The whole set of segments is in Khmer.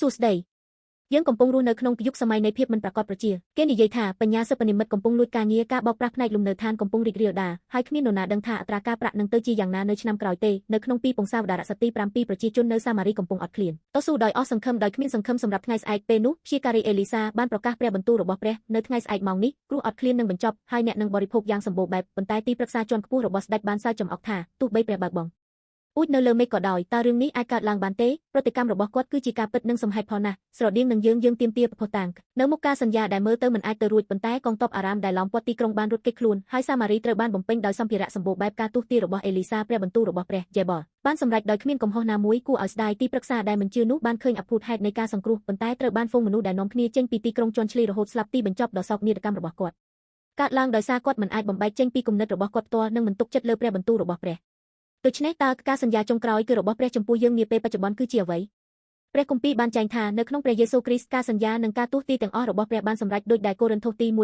សួស្តីយើងកំពុងរស់នៅក្នុងយុគសម័យនៃភាពមិនប្រាកដប្រជាគេនិយាយថាបញ្ញាសិប្បនិម្មិតកំពុងលួចការងារការបោកប្រាស់ផ្នែកលំនៅឋានកំពុងរីករាលដាលហើយគ្មាននរណាដឹងថាអត្រាការប្រាក់នឹងទៅជាយ៉ាងណានៅឆ្នាំក្រោយទេនៅក្នុងពីពង្សាវតារសទី7ប្រជាជននៅសាម៉ារីកំពុងអត់ឃ្លានតស៊ូដោយអស់សង្ឃឹមដោយគ្មានសង្ឃឹមសម្រាប់ថ្ងៃស្អែកពេលនោះព្យាការីអេលីសាបានប្រកាសព្រះបន្ទូលរបស់ព្រះនៅថ្ងៃស្អែកម៉ោងនេះគ្រោះអត់ឃ្លាននឹងបញ្ចប់ហើយអ្នកនឹងបរិភោគយ៉ាងសម្បូរបែបប៉ុន្តែទីប្រឹក្សាជាន់ខ្ពស់របស់ស្ដេចបានសើចចំអកថាទោះបីព្រះបើកបង ពូជនៅលើមេឃក៏ដោយតើរឿងនេះអាចកើតឡើងបានទេប្រតិកម្មរបស់គាត់គឺជាការពិតនិងសមហេតុផលណាស់ស្រដៀងនឹងយើងយើងទាមទារភស្តុតាងនៅមុខការសន្យាដែលមើលទៅមិនអាចទៅរួចប៉ុន្តែកងទ័ពអារ៉ាមដែលឡោមព័ទ្ធទីក្រុងបានរត់គេចខ្លួនហើយសាម៉ារីត្រូវបានបំពេញដោយសម្ភារៈសម្បូរបែបការទស្សទាយរបស់អេលីសាព្រះបន្ទូលរបស់ព្រះយេបលបានសម្រេចដោយគ្មានកំហុសណាមួយគួរឲ្យស្ដាយទីប្រឹក្សាដែលមិនជឿនោះបានឃើញអភូតហេតុនៃការសង្គ្រោះប៉ុន្តែត្រូវបានហ្វូងមនុស្សដែលនាំគ្នាចេញពីទីក្រុងជាន់ឈ្លីរហូតស្លាប់ទីបញ្ចប់ដ៏សោកនាដកម្មរបស់គាត់កើតឡើងដោយសារគាត់មិនអាចបំបែកចេញពីគំនិតរបស់គាត់ផ្ទាល់និងមិនទុកចិត្តលើព្រះបន្ទូលរបស់ព្រះដូច្នេះតើការសន្យាចុងក្រោយគឺរបស់ព្រះចំពោះយើងនាពេលបច្ចុប្បន្នគឺជាអ្វីព្រះគម្ពីរបានចែងថានៅក្នុងព្រះយេស៊ូវគ្រីស្ទការសន្យានិងការទស្សទាយទាំងអស់របស់ព្រះបានសម្រេចដូចដែលកូរិនថូសទី1:15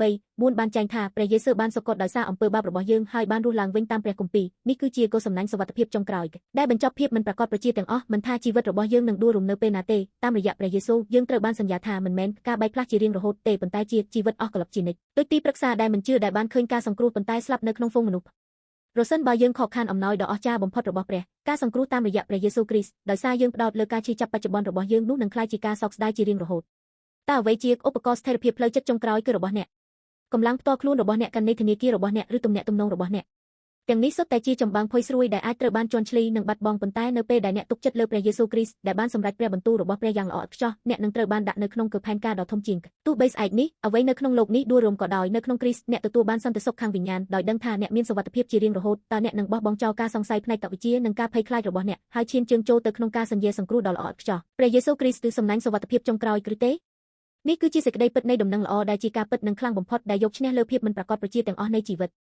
3:4បានចែងថាព្រះយេស៊ូវបានសុគតដោយសារអំពើបាបរបស់យើងហើយបានរស់ឡើងវិញតាមព្រះគម្ពីរនេះគឺជាគោលសំណាញ់សុវត្ថិភាពចុងក្រោយដែលបញ្ចប់ភាពមិនប្រាកដប្រជាទាំងអស់មិនថាជីវិតរបស់យើងនឹងដួលរំនៅពេលណាទេតាមរយៈព្រះយេស៊ូវយើងត្រូវបានសន្យាថាមិនមែនការបែកផ្លាស់ជារៀងរហូតទេប៉ុន្តែជាជីវិតអស់កល្បជានិច្ចដូចទីប្រឹក្សាដែលមិនជឿដែលបានឃើញការសង្គ្រោះប៉ុន្តែស្លាប់នៅក្នុងហ្វូងមនុស្សប្រសិនបើយើងខកខានអំណោយដ៏អស្ចារ្យបំផុតរបស់ព្រះការសង្គ្រោះតាមរយៈព្រះយេស៊ូវគ្រីស្ទដោយសារយើងផ្ដោតលើការឈឺចាប់បច្ចុប្បន្នរបស់យើងនោះនឹងក្លាយជាការសោកស្ដាយជារៀងរហូតតើអ្វីជាឧបករណ៍ស្ថិរភាពផ្លូវចិត្តចុងក្រោយគឺរបស់អ្នកកម្លាំងផ្ទាល់ខ្លួនរបស់អ្នកកណិធនាគាររបស់អ្នកឬទំនាក់ទំនងរបស់អ្នកទាំងនេះសុទ្ធតែជាចម្បាំងផុយស្រួយដែលអាចត្រូវបានជន់ឈ្លីនិងបាត់បង់ប៉ុន្តែនៅពេលដែលអ្នកទុកចិត្តលើព្រះយេស៊ូវគ្រីស្ទដែលបានសម្រេចព្រះបន្ទូលរបស់ព្រះយ៉ាងល្អឥតខ្ចោះអ្នកនឹងត្រូវបានដាក់នៅក្នុងផែនការដ៏ធំជាងទោះបីស្អែកនេះអ្វីនៅក្នុងលោកនេះដួលរំក៏ដោយនៅក្នុងគ្រីស្ទអ្នកទទួលបានសន្តិសុខខាងវិញ្ញាណដោយដឹងថាអ្នកមានសុវត្ថិភាពជារៀងរហូតតើអ្នកនឹងបោះបង់ចោលការសង្ស័យផ្នែកតវិជ្ជានិងការភ័យខ្លាចរបស់អ្នកហើយឈានជើងចូលទៅក្នុងការសន្យាសង្គ្រោះដ៏ល្អឥតខ្ចោះព្រះយេស៊ូវគ្រីស្ទគឺសំណាញ់សុវត្ថិភាពចុងក្រោយឬទេនេះគឺជាសេចក្តីពិតនៃដំណឹងល្អដែលជាការពិតនិងខ្លាំងបំផុតដែលយកឈ្នះលើភាពមិនប្រាកដប្រជាទាំងអស់នៃជីវិត។